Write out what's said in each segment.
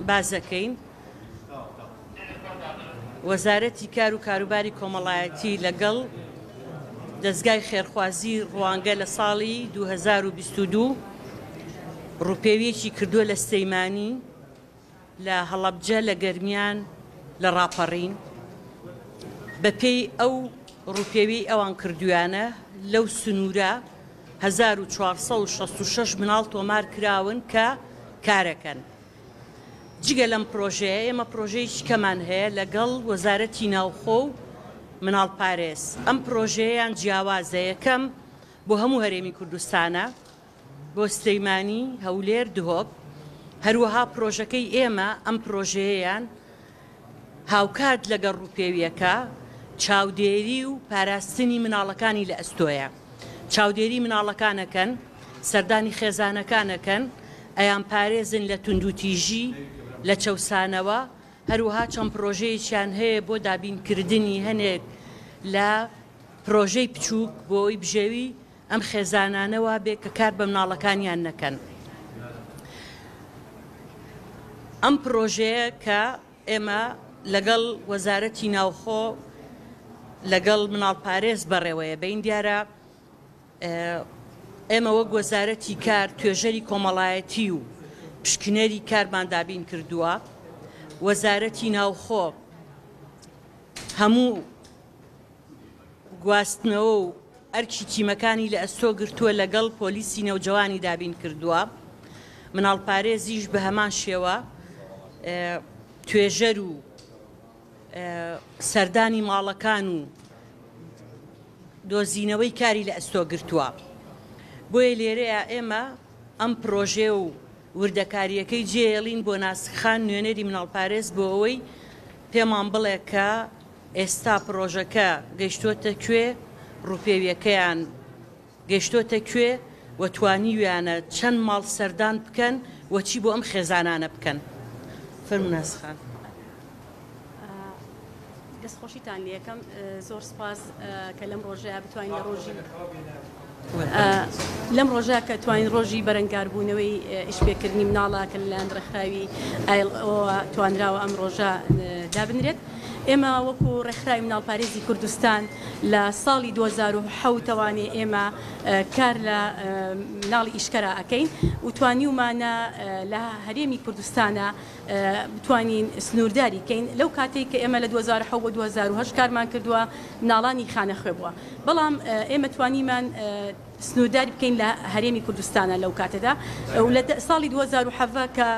بازەکەین وەزارەتی کار و کاروباری کۆمەڵایەتی لەگەڵ دەزگای خێرخوازی ڕوانگە لە ساڵی 2022 ڕووپێویەکی کردووە لە سلەیمانی، لە هەڵەبجە، لە گەرمیان، لە ڕاپەڕین. بەپێی ئەو ڕووپێویەی ئەوان کردوویانە لەو سنوورە 1466 مناڵ تۆمار کراون کە کارەکەن. جگە لەم پرۆژەیە ئێمە پرۆژەیەکی کەمان هەیە لەگەڵ وەزارەتی ناوخۆ و مناڵپارێز، ئەم پرۆژەیەیان جیاوازە، یەکەم بۆ هەموو هەرێمی کوردستانە، بۆ سلەیمانی، هەولێر، دهۆک، هەروەها پرۆژەکەی ئێمە ئەم پرۆژەیەیان هاوکات لەگەڵ ڕووپێویەکە چاودێری و پاراستنی مناڵەکانی لە ئەستۆیە. چاودێری مناڵەکان ئەکەن، سەردانی خێزانەکان ئەکەن، ئەیانپارێزن لە توندوتیژی، لە چەوسانەوە، هەروەها چەند پرۆژەیەکیان هەیە بۆ دابینکردنی هەنێک لە پرۆژەی بچووک بۆ ئەوەی بژێوی ئەم خێزانانە وابێ کە کار بە مناڵەکانیان نەکەن. ئەم پرۆژەیە کە ئێمە لەگەڵ وەزارەتی ناوخۆ لەگەڵ مناڵپارێز بەڕێوەیە بەین، دیارە ئێمە وەک وەزارەتی کار توێژەری کۆمەڵایەتی و پشکنەری کارمان دابین کردووە، وەزارەتی ناوخۆ هەموو گواستنەوە و ئەرکی تیمەکانی لە ئەستۆ گرتووە لەگەڵ پۆلیسی نەوجەوانی دابین کردووە، مناڵپارێزیش بە هەمان شێوە توێژەر و سەردانی ماڵەکان و دۆزینەوەی کاری لە ئەستۆ گرتووە. بۆیە لێرەیە ئێمە ئەم پرۆژەیە و وردەکارییەکەی جێیەڵین بۆ ناسک خان نوێنەری مناڵپارێز بۆ ئەوەی پێمان بڵێ کە ئێستا پڕۆژەکە گەیشتۆتە کوێ، ڕووپێویەکەیان گەیشتۆتە کوێ و توانیویانە چەند ماڵ سەردان بکەن و چی بۆ ئەم خێزانانە بکەن؟ فەرموو ناز خان. دەستخۆشیتان لێکەم، زۆر سوپاس کە لەم ڕۆژەیا بتوانین لە ڕۆژی لەم ڕۆژە کە توانین ڕۆژی بەرەنگاربوونەوەی ئیشپێکردنی مناڵە کە لەلایەن ڕێکخراوی ILO توانراوە ئەم ڕۆژە دابنرێت. ئێمە وەکو ڕێکخراوی مناڵپارێزی کوردستان لە ساڵی 2007 ەوانێ ئێمە کار لە مناڵی ئیشکەرا ئەکەین و توانیومانە لە هەرێمی کوردستانە بتوانین سنوورداری کەین. لەو کاتەی کە ئێمە لە 2007 بۆ 2008 کارمان کردووە مناڵانی خانەخوێ بووە، بەڵام ئێمە توانیمان سنوورداری بکەین لە هەرێمی کوردستانە لەو کاتەدا و لە ساڵی 2017 کە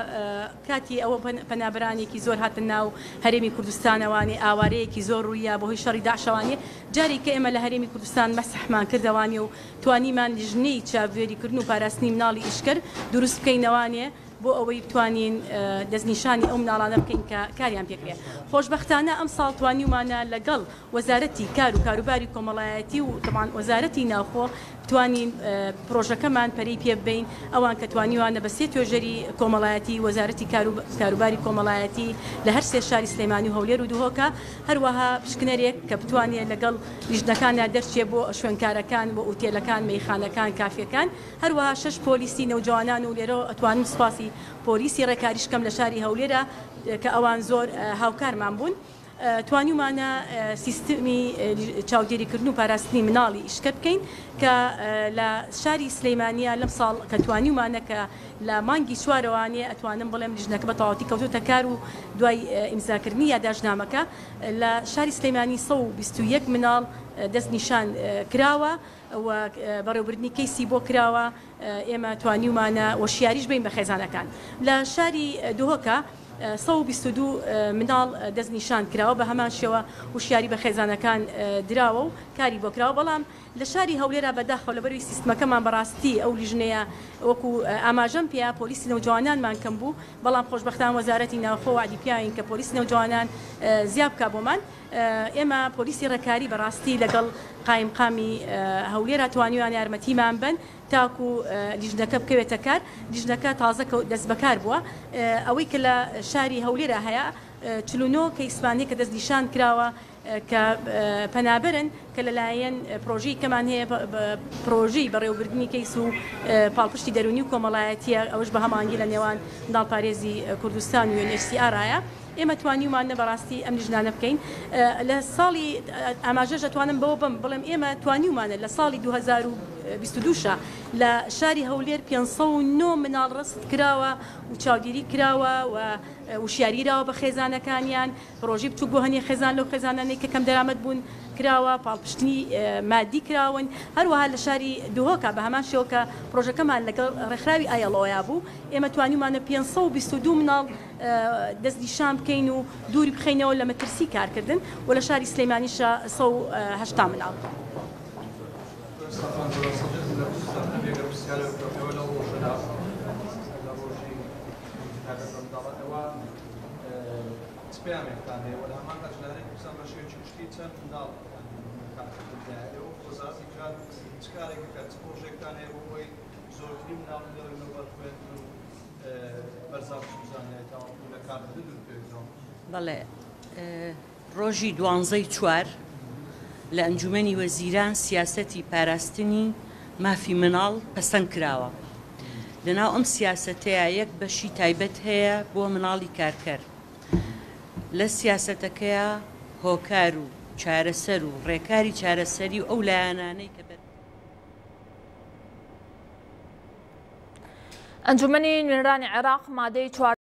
کاتی ئەوە پەنابەرانێکی زۆر هاتن ناو هەرێمی کوردستانەوانێ، ئاوارەیەکی زۆر ڕوویە بەهۆی شەڕی داعشەوانێ، جارێک کە ئێمە لە هەرێمی کوردستان مەسحمان کردەوانێ و توانیمان لیژنەی چاودێریکردن و پاراستنی مناڵی ئیشکەر دروست بکەینەوانێ بۆ ئەوەی بتوانین دەستنیشانی ئەو مناڵانە بکەین کە کاریان پێکرێ. خۆشبەختانە ئەمساڵ توانیومانە لەگەڵ وەزارەتی کار و کاروباری کۆمەڵایەتی و تەبعەن وەزارەتی ناوخۆ بتوانین پرۆژەکەمان پەرەی پێ ببەین، ئەوان کە توانیوانە بە سێ توێژەری کۆمەڵایەتی وەزارەتی کار و کاروباری کۆمەڵایەتی لە هەر سێ شاری سلێمانی و هەولێر و دهۆکە، هەروەها پشکنەرێک کە بتوانێ لەگەڵ لیژنەکانا دەرچێ بۆ شوێنکارەکان، بۆ ئوتێلەکان، مەیخانەکان، کافێکان، هەروەها شەش پۆلیسی نەوجەوانان و لێرەوە ئەتوانم سوپاسی پۆلیسی ڕێکاریش بکەم لە شاری هەولێرا کە ئەوان زۆر هاوکارمان بوون. توانیومانە سیستمی چاودێریکردن و پاراستنی مناڵی ئیشکەر بکەین کە لە شاری سلەیمانیە لەم ساڵ کە توانیومانە کە لە مانگی چوارەوانێ ئەتوانم بڵێم لیژنەکە بە تەواوەتی کەوتۆتە کار و دوای ئیمزاکردنی یاداشتنامەکە لە شاری سلەیمانی 121 مناڵ دەستنیشان کراوە و بەڕێوبردنی کەیسی بۆ کراوە ئێمە توانیومانە وەشیاریش بین بە خێزانەکان لە شاری دهۆکە 122 مناڵ دەستنیشان کراوە، بە هەمان شێوە وشیاری بە خێزانەکان دراوە و کاری بۆ کراوە، بەڵام لە شاری هەولێرا بەداخەوە لەبەروی سیستمەکەمان بەڕاستی ئەو لیژنەیە وەکو ئاماژەم پێیا پۆلیسی نەوجەوانانمان کەم بوو، بەڵام خۆشبەختان وەزارەتی ناوخۆ وەعدی پیاوین کە پۆلیسی نەوجەوانان زیا بکا بۆمان. ئێمە پۆلیسی ڕێکاری بەڕاستی لەگەڵ قایمقامی هەولێرا توانیویان یارمەتیمان بەن تاکو لیژنەکە بکەوێتە کار، لیژنەکە تازە دەستبەکار بووە، ئەوەی کە لە شاری هەولێرا هەیە 49 کەیسمان هەیە کە دەستنیشان کراوە. کە پەنابەرن کە لەلایەن پرۆژەی کەمان هەیە پرۆژەی بەڕێوەبردنی کەیس و پاڵپشتی دەروونی و کۆمەڵایەتیە ئەوەش بە هەماهەنگی لە نێوان منداڵپارێزی کوردستان و UNHCR ئایە ئێمە توانیومانە بەڕاستی ئەم لیژنانە بکەین لە ساڵی ئاماژەش ئەتوانم بەوە بم بڵێم ئێمە توانیومانە لە ساڵی 2022 شا لە شاری هەولێر 509 مناڵ ڕەسد کراوە و چاودێری کراوە و وشیاری دراوە بە خێزانەکانیان، پڕۆژەی بچوک بۆ هەنێ خێزان لەو خێزانانەی کە کەمدەرامەت بوون کراوە، پاڵپشتنی مادی کراون، هەروەها لە شاری دهۆکا بە هەمان شێوە کە پڕۆژەکەمان لەگەڵ ڕێکخراوی ILO بوو، ئێمە توانیومانە 522 مناڵ دەستنیشان بکەین و دووری بخەینەوە لە مەترسی کارکردن و لە شاری سلێمانیشا 180 مناڵ. چ پەیامێکتان هەیە وە لە هەمان کاتیشدا لە هەرێمی کوردستان بە شێوەیەکی گشتی چەند منداڵ کارکردندایە ئێوە وەک وەزارەتی کار چ کارێک دەکات چ پرۆژەیەکتان هەیە بۆ ئەوەی زۆرترین منداڵ بگەڕێنەوە بەر خوێندن و بەر زانست و زانیاری تاوەکو لە کارکردن دوور بکەوێتەوە؟ بەڵێ ڕۆژی دوانزەی چوار لە ئەنجومەنی وەزیران سیاسەتی پاراستنی مافی مناڵ پەسەند کراوە. لەناو ئەم سیاسەتەیا یەک بەشی تایبەت هەیە بۆ مناڵی کارکەر. لە سیاسەتەکەیا هۆکار و چارەسەر و ڕێکاری چارەسەری و ئەو لایەنانەی کە بەر. ئەنجومەنی نوێنەرانی عێراق مادەی 14.